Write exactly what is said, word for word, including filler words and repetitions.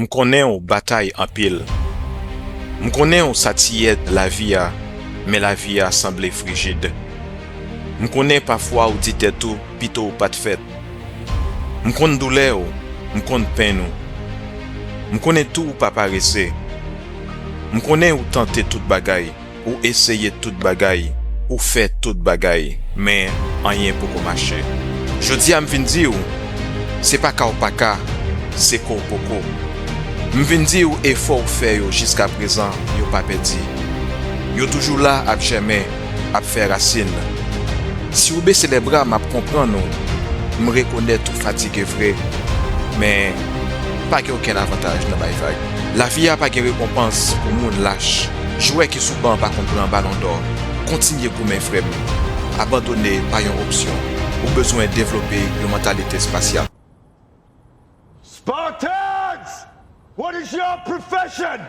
M konnen w batay anpil. M konnen w satiyè lavi a, men lavi a sanble frijid. M konnen pafwa w di tèt ou pito w pa t fèt. M konn doulè w, m konn penn ou. M konnen tou w pa parese. M konnen ou tante tout bagay, ou eseye tout bagay, ou fè tout bagay, men anyen poko mache. Jodi a m vin di w, se pa ka w pa ka, se ko w poko. M vin di w efò w fè yo jiskaprezan, yo pa pèdi. Yo toujou la ap jèmen, ap fè rasin. Si w bese lè bra, m ap konprann ou. M rekonèt ou fatige vre, men pa gen okenn avantaj nan bay vag. Lavi a pa gen rekonpans pou moun lach. Jwè ki sou ban pa konn pran balon dò. Kontinye goumen, frè m. Abandone pa yon opsyon. Ou bezwen devlope yon mantalite espasyal. Spartans! What is your profession?